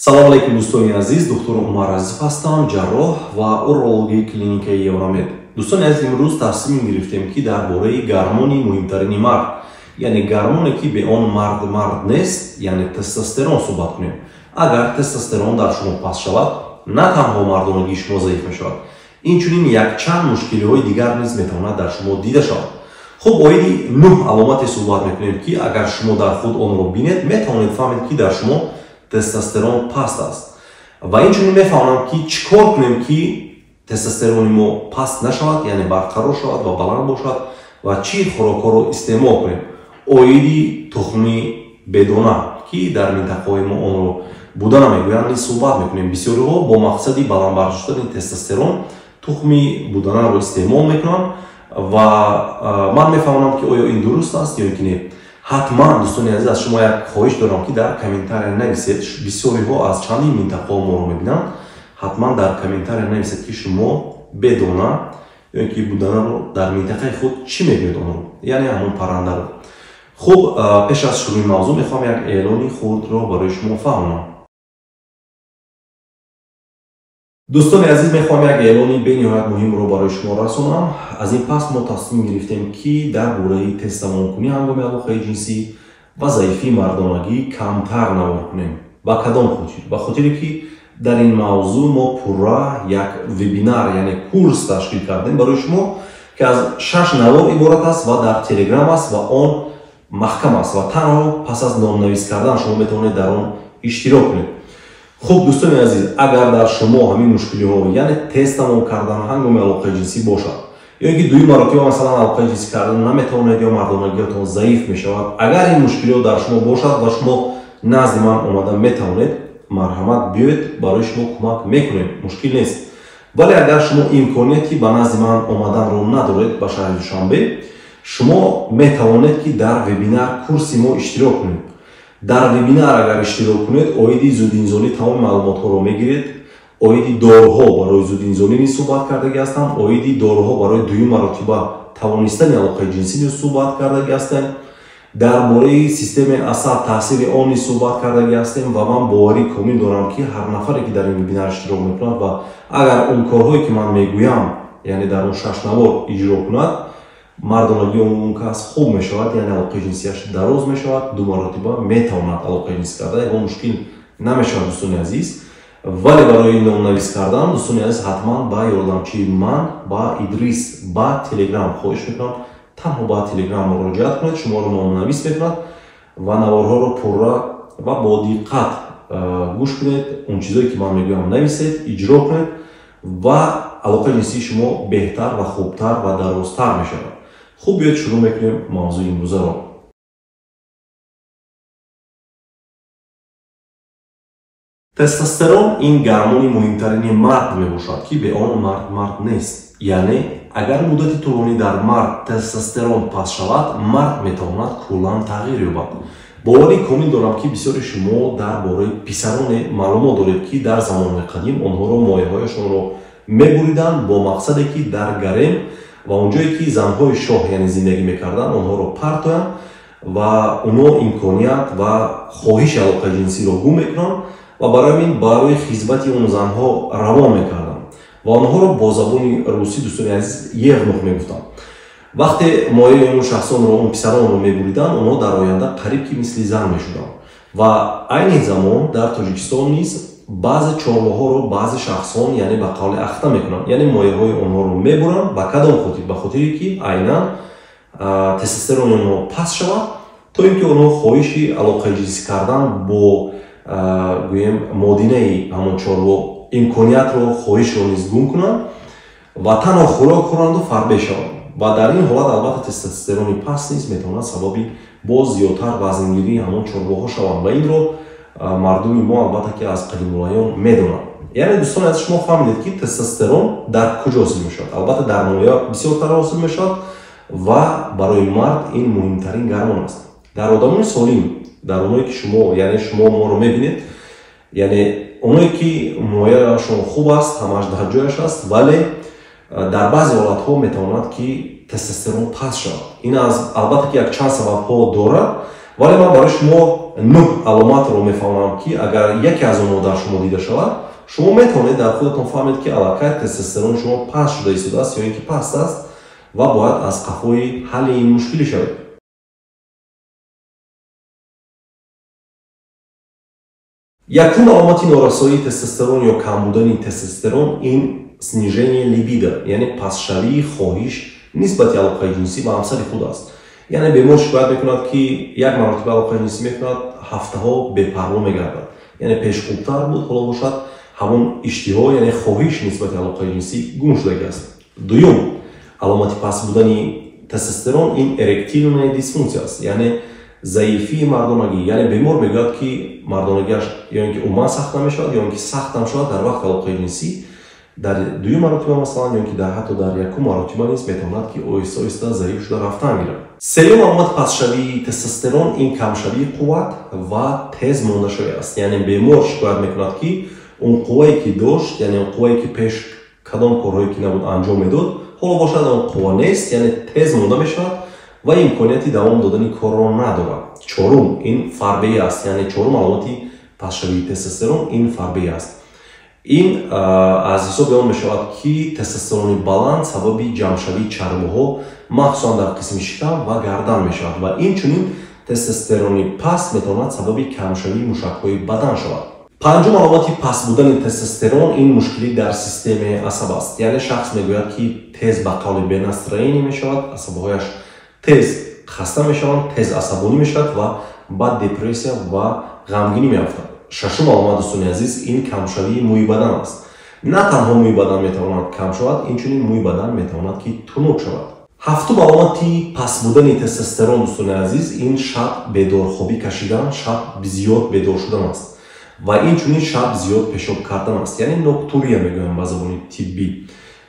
Салом алейкум, дӯстони азиз. Доктор Умар Азизов ҳастам, ҷарроҳ ва урологи клиникаи Евромед. Дӯстони азиз, имрӯз тасмим гирифтем, ки дар бораи гармони муҳимтарини мард, яъне гармоне, ки бе он мард мард нест, яъне тестостерон суҳбат кунем. Агар тестостерон дар шумо паст шавад, на танҳо мардонагии шумо заиф мешавад, инчунин якчанд мушкилиҳои дигар низ метавонад дар шумо дида шавад. Хуб, оиди 9 аломате суҳбат мекунем, ки агар шумо дар худ онро бинед, метавонед фаҳмед, ки дар шумо тестостерон паст аст. Ва инчунин мефаҳмам, ки чӣ кор кунем, ки тестостерони мо паст нашавад, яъне барқарор шавад ва баланд бошад, ва чӣ хӯрокҳоро истеъмол кунем. Оиди тухми бедона, ки дар минтақаҳои мо онро буда намегӯянд, низ суҳбат мекунем. Бисёриҳо бо мақсади баланд бардоштани тестостерон тухми буданаро истеъмол мекунанд ва ман мефаҳмам, ки оё ин дуруст аст ё ки не. Ҳатман, дӯстони азиз, аз шумо як хоҳиш дорам, ки дар комментария нависед. Бисёриҳо аз чандин минтақаҳо моро мебинанд. Ҳатман дар комментария нависед, ки шумо бедона ё ки буданаро дар минтақаи худ чӣ мегӯед онро, яъне ҳамон паррандаро. Хуб, пеш аз шурӯи мавзӯъ мехоҳам як эълони хурдро барои шумо фаҳмонам. Дӯстони азиз, мехоҳам як эълони бениҳоят муҳимро барои шумо расонам. Аз ин пас мо тасмим гирифтем, ки дар бораи тезтамомкунӣ ҳангоми алоқаи ҷинсӣ ва заифии мардонагӣ камтар навор кунем. Ба кадом хотир? Ба хотире, ки дар ин мавзӯъ мо пурра як вебинар, яъне курс ташкил кардем барои шумо, ки аз 6 навор иборат аст ва дар Телеграм аст ва он маҳкам аст ва танҳо пас аз номнавис кардан шумо метавонед дар он иштирок кунед. Хуб, дӯстони азиз, агар дар шумо ҳамин мушкилиҳо, яъне тез тамом кардан ҳангоми алоқаи ҷинсӣ бошад, ё ки дуюм маротиба масалан алоқаи ҷинсӣ кардан наметавонед ё мардонагиятон заиф мешавад, агар ин мушкилиҳо дар шумо бошад ва шумо назди ман омада метавонед, марҳамат, биёед, барои шумо кӯмак мекунем, мушкил нест. Вале агар шумо имконияти ба назди ман омаданро надоред ба шаҳри Душанбе, шумо метавонед, ки дар вебинар курси мо иштирок кунед. Дар вебинар агар иштирок кунед, оиди зудинзолӣ тамоми маълумотҳоро мегиред, оиди доруҳо барои зудинзолӣ низ суҳбат кардагӣ ҳастам, оиди доруҳо барои дуюм маротиба тавонистани алоқаи ҷинсӣ низ суҳбат кардагӣ ҳастем, дар бораи системаи асаб таъсири он низ суҳбат кардагӣ ҳастем. Ва ман боварии комил дорам, ки ҳар нафаре, ки дар ин вебинар иштирок мекунад ва агар он корҳое, ки ман мегӯям, яъне дар он 6 навор иҷро кунад, мардонагии он кас хуб мешавад, яъне алоқаи ҷинсияш дароз мешавад, ду маротиба метавонад алоқаи ҷинсӣ карда, ягон мушкил намешавад, дӯстони азиз. Вале барои номнавис кардан, дӯстони азиз, ҳатман ба ёрдамчии ман, ба Идрис, ба Телеграм хоҳиш мекунам, танҳо ба Телеграм муроҷиат кунед, шуморо номнавис мекунад ва наворҳоро пурра ва бо диққат гӯш кунед, он чизое, ки ман мегӯям, нависед, иҷро кунед ва алоқаи ҷинсии шумо беҳтар ва хубтар ва дарозтар мешавад. Хуб, биёед шурӯъ мекунем мавзӯи имрӯзаро. Тестостерон ин гармони муҳимтарини мард мебошад, ки бе он мард мард нест. Яъне агар муддати тӯлонӣ дар мард тестостерон паст шавад, мард метавонад куллан тағйир ёбад. Боварии комил дорам, ки бисёри шумо дар бораи писароне маълумот доред, ки дар замонҳои қадим онҳоро мояҳояшонро мебуриданд бо мақсаде, ки дар гарем ва он ҷое, ки занҳои шоҳ, яъне зиндагӣ мекарданд, онҳоро партоянд ва онҳо имконият ва хоҳиши алоқаи ҷинсиро гум мекунанд ва барои ҳамин барои хизмати он занҳо равон мекарданд ва онҳоро бо забони русӣ, дӯстони азиз, евнух мегуфтанд. Вақте мояи он шахсонро, он писаронро мебуриданд, онҳо дар оянда қариб ки мисли зан мешуданд. Ва айни замон дар Тоҷикистон низ баъзе чорвоҳоро баъзе шахсон, яъне ба қавли ахта мекунанд, яъне мояҳои онҳоро мебуранд. Ба кадом хотир? Ба хотире, ки айнан тестостерони онҳо паст шавад, то ин ки онҳо хоҳиши алоқаи ҷинсӣ кардан бо гӯем модинаи ҳамон чорво имкониятро, хоҳишро низ гум кунанд ва танҳо хӯрок хӯранду фарбе шаванд. Ва дар ин ҳолат албатта тестостерони паст низ метавонад сабаби боз зиёдтар вазнгирии ҳамон чорвоҳо шаванд ва инро мардуми мо албатта ки аз қадимулайём медонанд. Яъне, дӯстони азиз, шумо фаҳмидед, ки тестостерон дар куҷо ҳосил мешавад. Албатта дар моя бисёртар ҳосил мешавад ва барои мард ин муҳимтарин гармон аст. Дар одамони солим, дар оное, ки шумо, яъне шумо моро мебинед, яъне оное, ки мояшон хуб аст, ҳамааш дар ҷояш аст, вале дар баъзе ҳолатҳо метавонад, ки тестостерон паст шавад. Ин аз албатта ки якчанд сабабҳо дорад, Вале ман барои шумо 9 аломатро мефаҳмам, ки агар яке аз онҳо дар шумо дида шавад, шумо метавонед дар худатон фаҳмед, ки аллакай тестостерони шумо паст шуда истодааст ё ин ки паст аст ва бояд аз қафои ҳалли ин мушкилӣ шавед. Якум аломати норасоии тестостерон ё кам будани тестостерон ин снижение либидо, яъне пастшавии хоҳиш нисбати алоқаи ҷинсӣ ба ҳамсари худ аст. Яъне бемор шикоят мекунад, ки як маротиба алоқаи ҷинсӣ мекунад, ҳафтаҳо бепарво мегардад. Яъне пеш хубтар буд, ҳоло бошад ҳамон иштиҳо, яъне хоҳиш нисбати алоқаи ҷинсӣ гум шудагӣ аст. Дуюм аломати паст будани тестостерон ин эректилная дисфунксия аст, яъне заифии мардонагӣ. Яъне бемор мегӯяд, ки мардонагиаш ё ин ки умуман сахт намешавад, ё ин ки сахт ҳам шавад дар вақти алоқаи ҷинсӣ дар дуюм маротиба масалан, ё ин ки дар ҳатто дар якум маротиба низ метавонад, ки оҳиста оҳиста заиф шуда рафтан гирад. Сеюм аломати пастшавии тестостерон ин камшавии қувват ва тез мондашавӣ аст. Яъне бемор шикоят мекунад, ки он қуввае ки дошт, яъне он қуввае ки пеш кадом корҳое ки набуд анҷом медод, ҳоло бошад он қувва нест, яъне тез монда мешавад ва имконияти давом додани корро надорад. Чорум ин фарбеӣ аст, яъне чорум аломати пастшавии тестостерон ин фарбеӣ аст. Ин аз ҳисоби он мешавад, ки тестостерони баланд сабаби ҷамъшавии чарбуҳо махсусан дар қисми шикам ва гардан мешавад ва инчунин тестостерони паст метавонад сабаби камшавии мушакҳои бадан шавад. Панҷум аломати паст будани тестостерон ин мушкилӣ дар системаи асаб аст. Яъне шахс мегӯяд, ки тез ба қавли бенастроение мешавад, асабҳояш тез хаста мешаванд, тез асабонӣ мешавад ва ба депрессия ва ғамгинӣ меафтад. Шашум аломат, дӯстони азиз, ин камшавии мӯи бадан аст. На танҳо мӯи бадан метавонад кам шавад, инчунин мӯи бадан метавонад, ки тунук шавад. Ҳафтум аломати паст будани тестостерон, дӯстони азиз, ин шаб бедорхобӣ кашидан, шаб зиёд бедор шудан аст ва инчунин шаб зиёд пешоб кардан аст, яъне ноктурия мегӯям ба забони тиббӣ.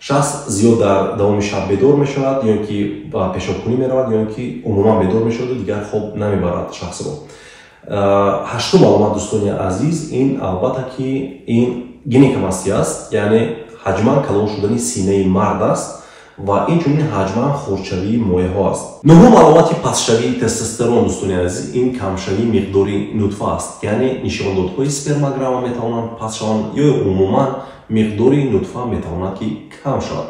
Шахс зиёд дар давоми шаб бедор мешавад, ё ин ки ба пешобкунӣ меравад, ё ин ки умуман бедор мешаваду дигар хоб намебарад шахсро. Ҳаштум аломат, дӯстони азиз, ин албатта ки ин гинекомастия аст, яъне ҳаҷман калон шудани синаи мард аст ва инчунин ҳаҷман хурдшавии мояҳо аст. Нуҳум аломати пастшавии тестостерон, дӯстони азиз, ин камшавии миқдори нутфа аст, яъне нишондодҳои спермограмма метавонанд паст шаванд ё умуман миқдори нутфа метавонад, ки кам шавад.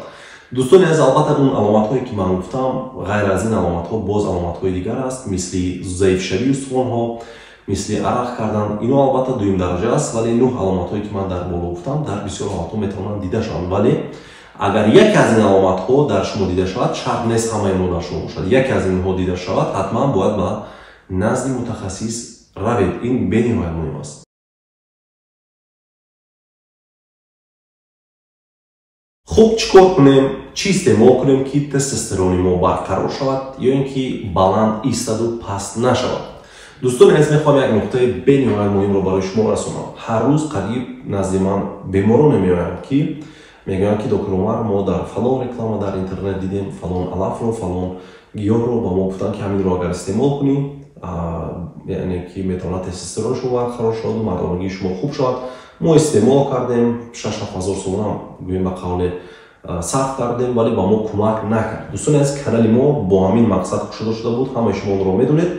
Дӯстони азиз, албатта он аломатҳое ки ман гуфтам, ғайр аз ин аломатҳо боз аломатҳои дигар аст, мисли заифшавии устухонҳо, мисли арақ кардан. Ино албатта дуюм дараҷа аст, вале 9 аломатҳое ки ман дар боло гуфтам дар бисёр ҳолатҳо метавонанд дида шаванд. Вале агар яке аз ин аломатҳо дар шумо дида шавад, шарт нест ҳамаи инҳо дар шумо бошад, яке аз инҳо дида шавад, ҳатман бояд ба назди мутахассис равед. Ин бениҳоят муҳим аст. Хуб, чӣ кор кунем, чӣ истеъмол кунем, ки тестостерони мо барқарор шавад ё ин ки баланд истаду паст нашавад? Дӯстони азиз, мехоҳам як нуқтаи бениҳоят муҳимро барои шумо расонам. Ҳар рӯз қариб назди ман бемороне меоянд, ки мегӯянд, ки доктор Умар, мо дар фалон реклама дар интернет дидем, фалон алафро, фалон гиёҳро ба мо гуфтанд, ки ҳаминро агар истеъмол кунӣ, яъне ки метавонад тестостерони шумо барқарор шаваду мардонагии шумо хуб шавад. Мо истеъмол кардем, 6-7 ҳазор сомонам гӯем ба қавле сарф кардем, вале ба мо кӯмак накард. Дӯстони азиз, канали мо бо ҳамин мақсад кушода шуда буд, ҳамаи шумо онро медонед.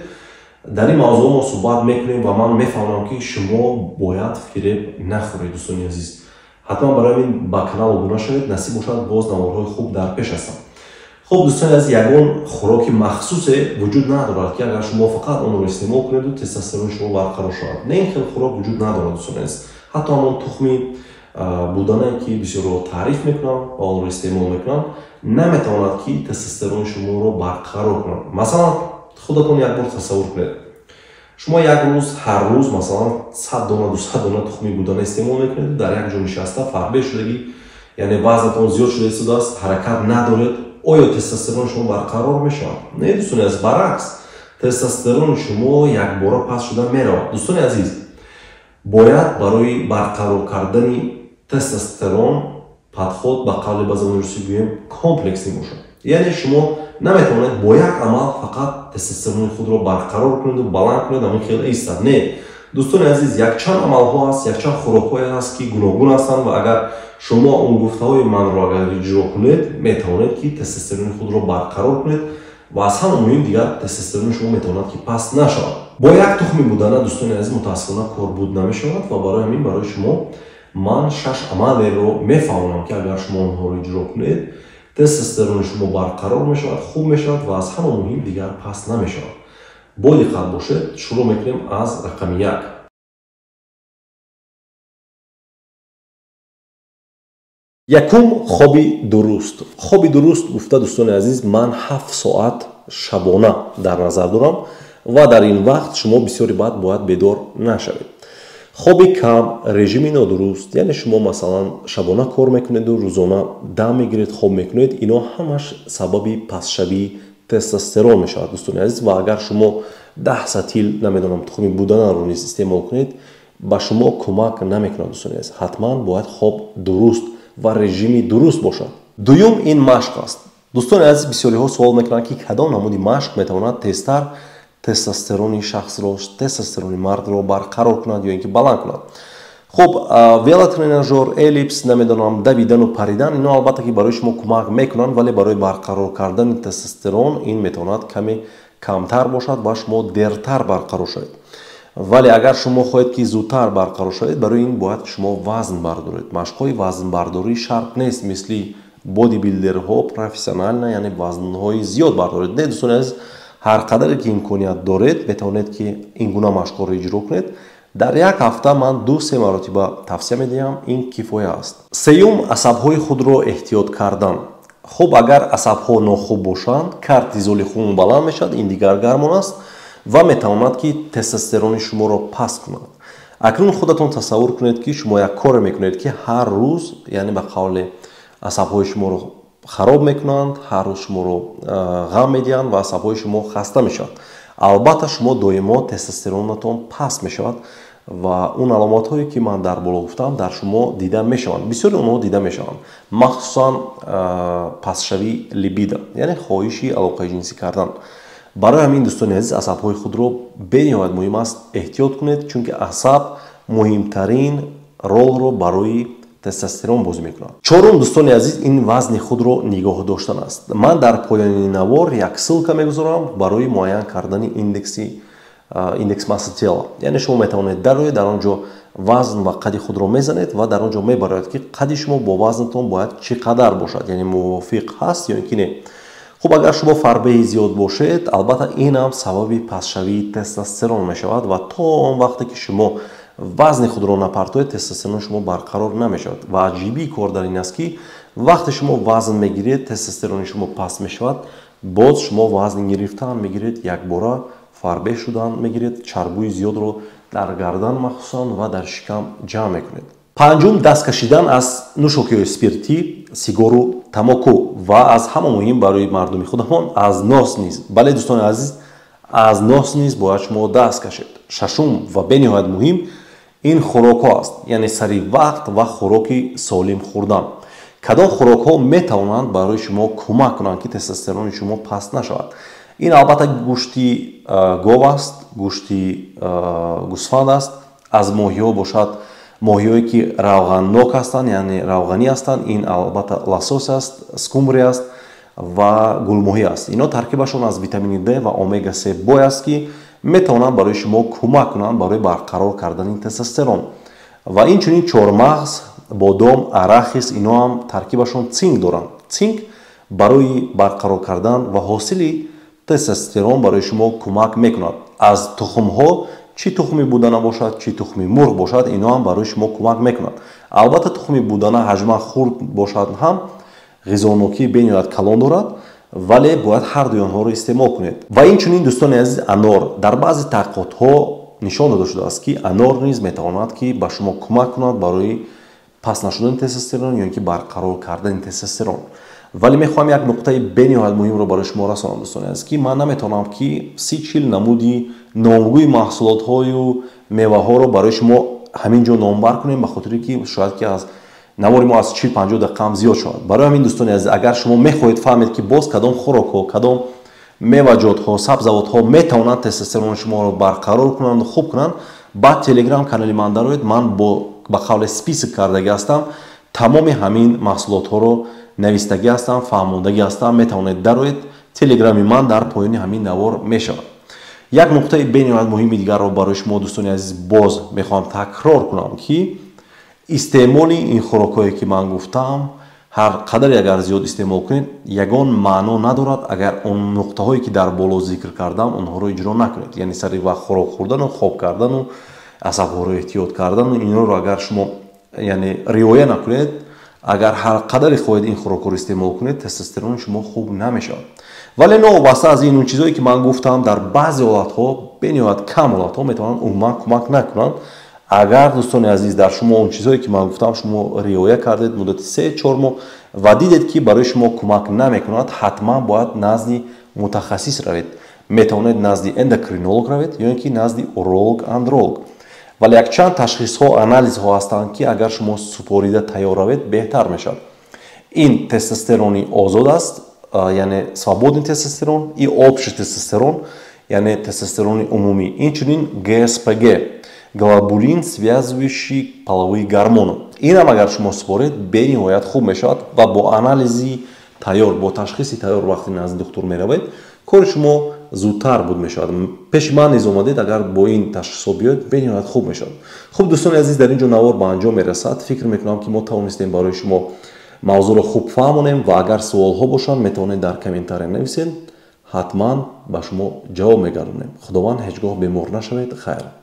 Дар ин мавзӯъ мо суҳбат мекунем ва ман мефаҳмам, ки шумо бояд фиреб нахӯред, дӯстони азиз. Ҳатман барои ҳамин ба канал обуна шавед, насиб бошад, боз наворҳои хуб дар пеш ҳастанд. Хуб, дӯстони азиз, ягон хӯроки махсусе вуҷуд надорад, ки агар шумо фақат онро истеъмол кунеду тестостерони шумо барқарор шавад. Не, ин хел хӯрок вуҷуд надорад, дӯстони азиз. Ҳатто ҳамон тухми буданае, ки бисёрро таъриф мекунам ва онро истеъмол мекунам, наметавонад, ки тестостерони шуморо барқарор кунад. Масалан, худатон як бор тасаввур кунед. Шумо як рӯз, ҳар рӯз масалан 100 дона, 200 дона тухми будана истеъмол мекунед, дар як ҷо нишаста фарбе шудагӣ, яъне вазнатон зиёд шуда истодааст, ҳаракат надоред. Оё тестостерони шумо барқарор мешавад? Не, дӯстони азиз, баръакс, тестостерони шумо якбора паст шуда меравад. Дӯстони азиз, бояд барои барқарор кардани тестостерон подход ба қавли ба забони русӣ гӯем комплексӣ бошад. Яъне шумо наметавонед бо як амал фақат тестостерони худро барқарор кунеду баланд кунед, ҳамин хел истад. Не, дӯстони азиз, якчанд амалҳо ҳаст, якчанд хӯрокҳое ҳаст, ки гуногун ҳастанд ва агар шумо он гуфтаҳои манро агар иҷро кунед, метавонед, ки тестостерони худро барқарор кунед ва аз ҳама муҳим дигар тестостерони шумо метавонад, ки паст нашавад. Бо як тухми будана, дӯстони азиз, мутаассифона кор буд намешавад ва барои ҳамин барои шумо ман 6 амалеро мефаҳмонам, ки агар шумо онҳоро иҷро кунед, тестостерони шумо барқарор мешавад, хуб мешавад ва аз ҳама муҳим дигар паст намешавад. Бо диққат бошед, шурӯъ мекунем аз рақами 1. Якум, хоби дуруст. Хоби дуруст гуфта, дӯстони азиз, ман 7 соат шабона дар назар дорам ва дар ин вақт шумо бисёри баъд бояд бедор нашавед. Хоби кам, режими нодуруст, яъне шумо масалан шабона кор мекунеду рӯзона дам мегиред, хоб мекунед, ино ҳамаш сабаби пастшавии тестостерон мешавад, дӯстони азиз. Ва агар шумо 10 сатил, намедонам, тухми буданаро низ истеъмол кунед, ба шумо кӯмак намекунад, дӯстони азиз. Ҳатман бояд хоб дуруст ва режими дуруст бошад. Дуюм, ин машқ аст. Дӯстони азиз, бисёриҳо суол мекунанд, ки кадом намуди машқ метавонад тезтар тестостерони шахсро, тестостерони мардро барқарор кунад ё ин ки баланд кунад. Хуб, велотренажёр, эллипс, намедонам, давидану паридан, ино албатта ки барои шумо кӯмак мекунанд, вале барои барқарор кардани тестостерон ин метавонад каме камтар бошад ва шумо дертар барқарор шавед. Вале агар шумо хоҳед, ки зудтар барқарор шавед, барои ин бояд шумо вазн бардоред. Машқҳои вазнбардорӣ шарт нест мисли бодибилдерҳо профессионально, яъне вазнҳои зиёд бардоред. Не, дӯстони азиз, ҳар қадаре ки имконият доред, метавонед ки ин гуна машқҳоро иҷро кунед. Дар як ҳафта ман 2-3 маротиба тавсия медиҳам, ин кифоя аст. Сеюм, асабҳои худро эҳтиёт кардан. Хуб, агар асабҳо нохуб бошанд, кортизоли хун баланд мешавад, ин дигар гормон аст ва метавонад ки тестостерони шуморо паст кунад. Акнун худатон тасаввур кунед, ки шумо як коре мекунед, ки ҳар рӯз, яъне ба қавле, асабҳои шуморо хароб мекунанд, ҳар рӯз шуморо ғам медиҳанд ва асабҳои шумо хаста мешаванд. Албатта шумо доимо тестостеронатон паст мешавад ва он аломатҳое, ки ман дар боло гуфтам, дар шумо дида мешаванд. Бисёри онҳо дида мешаванд, махсусан пастшавии либидо, яъне хоҳиши алоқаи ҷинсӣ кардан. Барои ҳамин, дӯстони азиз, асабҳои худро бениҳоят муҳим аст эҳтиёт кунед, чунки асаб муҳимтарин ролро барои тестостерон бозӣ мекунад. Чорум, дӯстони азиз, ин вазни худро нигоҳ доштан аст. Ман дар поёни навор як ссылка мегузорам барои муайян кардани индекс массы тела. Яъне шумо метавонед дароед, дар он ҷо вазн ва қади худро мезанед ва дар он ҷо мебарояд, ки қади шумо бо вазнатон бояд чӣ қадар бошад, яъне мувофиқ ҳаст ё ин ки не. Хуб, агар шумо фарбеҳи зиёд бошед, албатта ин ҳам сабаби пастшавии тестостерон мешавад ва то он вақте ки шумо вазни худро напартоед, тестостерони шумо барқарор намешавад. Ва аҷибии кор дар ин аст, ки вақте шумо вазн мегиред, тестостерони шумо паст мешавад, боз шумо вазн гирифтан мегиред, якбора фарбеҳ шудан мегиред, чарбӯи зиёдро дар гардан махсусан ва дар шикам ҷамъ мекунед. Панҷум, даст кашидан аз нӯшокиҳои спиртӣ, сигору тамоку ва аз ҳама муҳим барои мардуми худамон аз нос низ. Бале, дӯстони азиз, аз нос низ бояд шумо даст кашед. Шашум ва бениҳоят муҳим ин хӯрокҳо аст, яъне сари вақт ва хӯроки солим хӯрдан. Кадом хӯрокҳо метавонанд барои шумо кӯмак кунанд, ки тестостерони шумо паст нашавад? Ин албатта гӯшти гов аст, гӯшти гӯсфанд аст, аз моҳиҳо бошад моҳиҳое ки равғаннок ҳастанд, яъне равғанӣ ҳастанд, ин албатта лосос аст, скумбрия аст ва гулмоҳӣ аст. Ино таркибашон аз витамини D ва омега 3 бой аст, ки метавонанд барои шумо кӯмак кунанд барои барқарор кардани тестостерон. Ва инчунин чормағз, бодом, арахис, ино ҳам таркибашон цинк доранд. Цинк барои барқарор кардан ва ҳосили тестостерон барои шумо кӯмак мекунад. Аз тухмҳо, чӣ тухми будана бошад, чӣ тухми мурғ бошад, ино ҳам барои шумо кӯмак мекунад. Албатта тухми будана ҳаҷман хурд бошад ҳам ғизонокии бениҳоят калон дорад, вале бояд ҳар дуи онҳоро истеъмол кунед. Ва инчунин, дӯстони азиз, анор. Дар баъзе таҳқиқотҳо нишон дода шудааст, ки анор низ метавонад ки ба шумо кӯмак кунад барои паст нашудани тестостерон ё ин ки барқарор кардани тестостерон. Вале мехоҳам як нуқтаи бениҳоят муҳимро барои шумо расонам, дӯстони азиз, ки ман наметавонам ки 30-40 намуди номгӯи маҳсулотҳою меваҳоро барои шумо ҳамин ҷо номбар кунем, ба хотире ки шояд ки аз навори мо аз 40-50 дақиқа ҳам зиёд шавад. Барои ҳамин, дӯстони азиз, агар шумо мехоҳед фаҳмед, ки боз кадом хӯрокҳо, кадом меваҷотҳо, сабзавотҳо метавонанд тестостерони шуморо барқарор кунанд, хуб кунанд, ба телеграм канали ман дароед. Ман ба қавле список кардагӣ ҳастам, тамоми ҳамин маҳсулотҳоро навистагӣ ҳастам, фаҳмондагӣ ҳастам. Метавонед дароед, телеграми ман дар поёни ҳамин навор мешавад. Як нуқтаи бениҳоят муҳими дигарро барои шумо, дӯстони азиз, боз мехоҳам такрор кунам, ки истеъмоли ин хӯрокҳое, ки ман гуфтам, ҳар қадаре агар зиёд истеъмол кунед, ягон маъно надорад, агар он нуқтаҳое, ки дар боло зикр кардам, онҳоро иҷро накунед. Яъне сари вақт хӯрок хӯрдану хоб кардану асабҳоро эҳтиёт кардану инҳоро агар шумо, яъне, риоя накунед, агар ҳар қадаре хоҳед ин хӯрокҳоро истеъмол кунед, тестостерони шумо хуб намешавад. Вале новобаста аз ин, он чизҳое, ки ман гуфтам, дар баъзе ҳолатҳо, бениҳоят кам ҳолатҳо, метавонанд умуман кӯмак накунанд. Агар, дӯстони азиз, дар шумо он чизҳое, ки ман гуфтам, шумо риоя кардед муддати 3-4 моҳ ва дидед, ки барои шумо кӯмак намекунад, ҳатман бояд назди мутахассис равед. Метавонед назди эндокринолог равед ё ин ки назди уролог, андролог. Вале якчанд ташхисҳо, анализҳо ҳастанд, ки агар шумо супорида тайёр равед, беҳтар мешавад. Ин тестостерони озод аст, яъне свободный тестостерон, и общий тестостерон, яъне тестостерони умумӣ, инчунин ГСПГ, глобулин, связывающий половые гормоны. Инам агар шумо супоред, бениҳоят хуб мешавад ва бо анализи тайёр, бо ташхиси тайёр вақте назди духтур меравед, кори шумо зудтар буд мешавад. Пеши ман низ омадед, агар бо ин ташхисҳо биёед, бениҳоят хуб мешавад. Хуб, дӯстони азиз, дар ин ҷо навор ба анҷом мерасад. Фикр мекунам, ки мо тавонистем барои шумо мавзӯъро хуб фаҳмонем ва агар суолҳо бошанд, метавонед дар комментария нависед, ҳатман ба шумо ҷавоб мегардонем. Худованд, ҳеҷ гоҳ бемор нашавед. Хайр.